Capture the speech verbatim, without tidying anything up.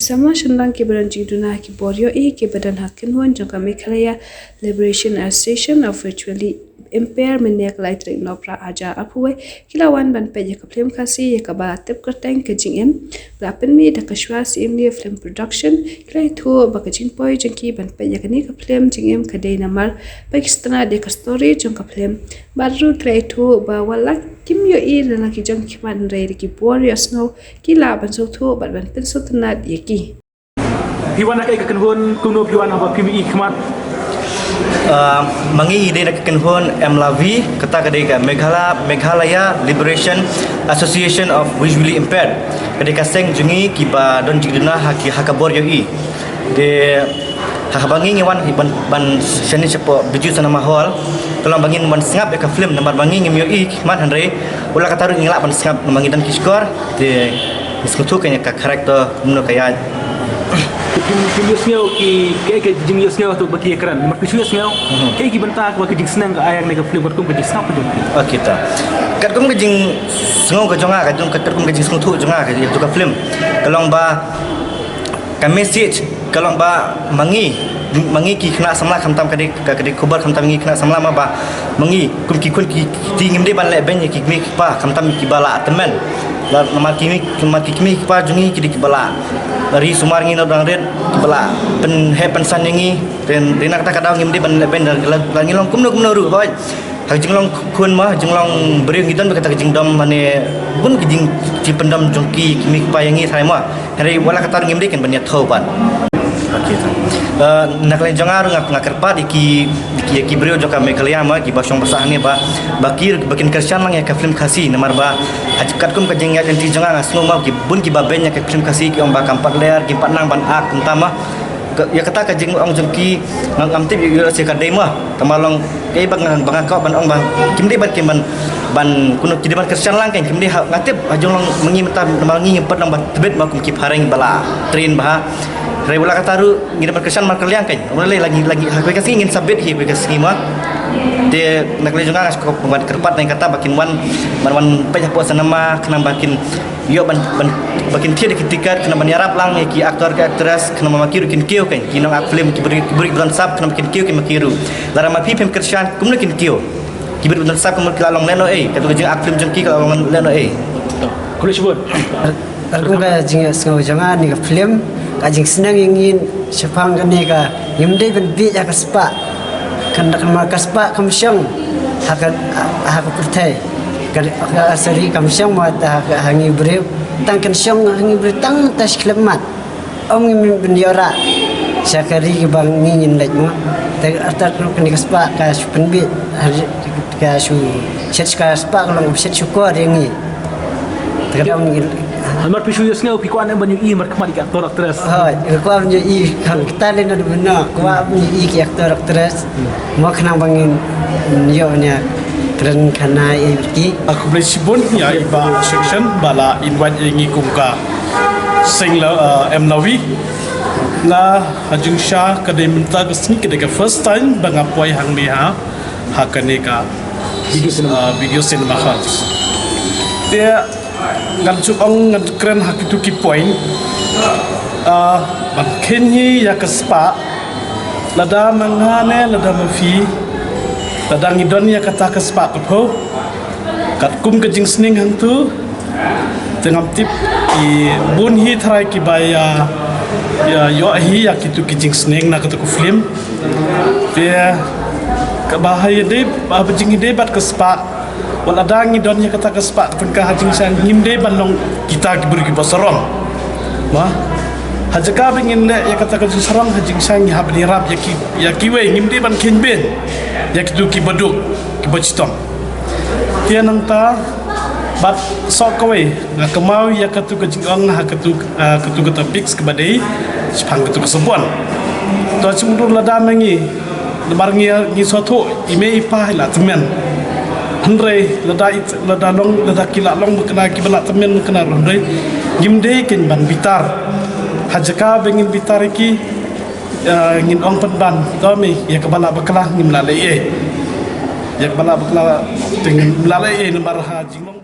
Samla shynrang kiba don jingduna ha ki bor ïohi kiba don ha kynhun jong ka Meghalaya Liberation Association of Visually Impaired mynne ka lai tarik Nohprah arhajar arphew wei ki la wan ban peit ïa ka film Khasi ïa kaba la tip kyrteng Ka Jingim, ba la pynmih da ka Shwa Syiem Film Production. Ki la ïathuh ba ka jingpoi jong ki ban peit ïa kane ka film Jingim ka dei namar ba ki sngewtynnat ïa ka story jong ka film. Bad ruh ki la ïathuh ba wat la kim ïohi da la ki jong ki khmat hynrei da ki bor ïohsngew ki lah ban sngewthuh bad ban pynsngewtynnat ïa ki. Phi wan na kaei ka kynhun, kumno phi wan, haba phim ïohi khmat? Ah, ma ngi dei na ka kynhun M L V, kata ka dei ka Meghala-, Meghalaya Liberation Association of Visually Impaired. Ka dei ka seng jong ngi kiba don jingduna ha ki, ha ka bor ïohi. Te haba ngi, ngi wan ban, ban shane shapoh Bijou Cinema Hall, ka long ba ngin wan sngap ïa ka film namar ba ngi ngim ïohi khmat, hynrei wat la katta ruh ngi lah ban sngap namar ngi don ki shkor. Te ngi sngewthuh kein ïa ka character kumno ka ïaid. Phim, phim ïohsngew ki, kaei ka jingïohsngew hato ba ki ïakren, namar phi shu ïohsngew, mhm, kaei ki bynta kaba ka jingsneng ka ai hangne ka film katkum ka jingsngap ka jong phi? Okay, to. Katkum ka jingsngew ka jong nga, katkum, katkum ka jingsngewthuh jong nga ïa katu ka film, ka long ba ka message ka long ba ma ngi, ma ngi ki khynnah samla, khamtam ka dei, ka, ka dei khubor khamtam ngi khynnah samla ma ba ma ngi kum ki khun ki kti ngim dei ban lehbeiñ ïa ki kmie ki kpa, khamtam kiba la tymmen. La, namar ki kmie, namar ki kmie ki kpa jong ngi ki dei kiba la ri sumar ngi na dang rit, kiba la pynheh pynsan ïa ngi. Te na kata ka daw ngim dei ban lehbeiñ, la, la ngi long kumno kumno ruh, hooid. Ha ka jinglong khun ma, jinglong briew ngi don bad kata ka jingdom, mane bun ki jing, jingpyndom jong ki, ki kmie ki kpa ïa ngi tharai ma. Hynrei wat la katta ruh ngim dei kein ban ïathuh pat. Okay, thank you. Eh, na ka liang jong nga ruh nga, nga kyrpad ïa ki, ïa ki, ïa ki briew jong ka Meghalaya ma, kiba shong ba sah hangne ba, ba ki, ba kin kyrshan lang ïa ka film Khasi namar ba, ha, katkum ka jingïaid lynti jong nga, nga sngew ma ki bun kiba beiñ ïa ka film Khasi, ki ong ba kam pat ler, kim pat nang ban ak kumta ma. Ka, ïa kata ka jingong jong ki nga ngam tip ïa, ïa, ïa ka dei ma. Tangba long kaei ba nga, ba nga kwah ban ong ba kim dei ban, kim ban, ban, kumno, ki dei ban kyrshan lang kein, kim dei ha, nga tip ha jinglong ma ngi mynta, ma ngi ngim pat long ba tbit ma kum ki phareng ba la train bha. Hynrei wat la katta ruh ngi dei ban kyrshan markylliang kein. Ym lei, la ngi, la ngi ha kawei ka sngi ngin sa bit hi ha kawei ka sngi ma. Te na ka liang jong nga nga sngewbha ban kyrpad na kata ba kin wan, ban wan peit hapoh cinema khnang ba kin ïoh ban, ban, ba kin thied ïa ki tiket khnang ban ïarap lang ïa ki actor ki actress khnang ba ma ki ruh kin kiew kein, ki nong act film, ki briew, ki briew ba don sap khnang ba kin kiew kein ma ki ruh. Lada ma phi phim kyrshan kumno kin kiew? Ki briew ba don sap kumno ki la long lehnohei? Katu ka jingak film jong ki ka la long lehnohei? Khublei shibun. Katkum ka jingïohsngew jong nga, kane ka film ka jingsneng ïa ngi shaphang kane ka ngim dei ban bieit ha ka spah. Kan da, kan ma ka spah kam shong ha ka, ha ka pyrthei. Ka, ka, sorry, kam shong ma ta ha, ha ngi briew. Tang kan shong ha ngi briew tang ta shi khyllipmat. Ym ngim bin ïoh rah sha ka ri kaba ngi ngin leit mo. Te artat ruh kane ka spah ka shu pynbieit, ka shu shet, ka spah ka long shet shukor ïa ngi. Te ka dang ngi. Namar phi shu ïohsngew, phi kwah ne ban ïohi markhmat ïa ki actor actress? Hooid, kwah ban ïohi, kan kata lei na dum na, kwah ban ïohi ki actor actress. Mo khnang ba ngin ïoh ïa ka kren khana ïa ki. Khublei shibun ïa i Bah Section ba la invite ïa ngi kum ka seng la, eh, M L V. Nga ha jingshisha ka dei mynta ka sngi ka dei ka first time ba nga poi hangne ha, ha kane ka video cinema, ah, video cinema hall. Te ngan shu ong, ngan kren ha kitu ki point. Ah, ban kheiñ hi ïa ka spah. Lada ma nga ne lada ma phi, lada ngi don ïa kata ka spah ka phew, katkum ka jingsneng hangtu, te ngam tip ki bun hi tharai kiba ïa, ïa ïoh hi ïa kitu ki jingsneng na katu ka film. Te kaba ha ïa dei, ba ha ba jingïadei bad ka spah, wat lada ngi don ïa kata ka spah, ka pynka ha jingshisha ngim dei ban long kita ki briew kiba sarong. Mo? Ha jaka ba ngin leh ïa kata ka jingsarong, ha jingshisha ngi hap ban ïarap ïa ki, ïa kiwei, ngim dei ban kheiñ beiñ ïa kitu kiba duk, kiba chitom. Te nangta bad soh kawei, nga kynmaw ïa katu ka jingong ha katu, ah, katu ka topic kaba dei shaphang katu ka sabon. To, shu mutdur lada ma ngi, namar ngi, ngi sngewthuh i mei i pa i la tymmen. Hynrei lada i, lada long, lada ki la long ba kane kiba la tymmen ba kane ruh, hynrei ngim dei kein ban bitar. Ha jaka ba ngin bitar ïa ki, eh, ngin ong pynban, to mei, ïa kaba la bakla ngim lah leh ei. Ïa kaba la bakla te ngim lah leh ei namar ha jinglong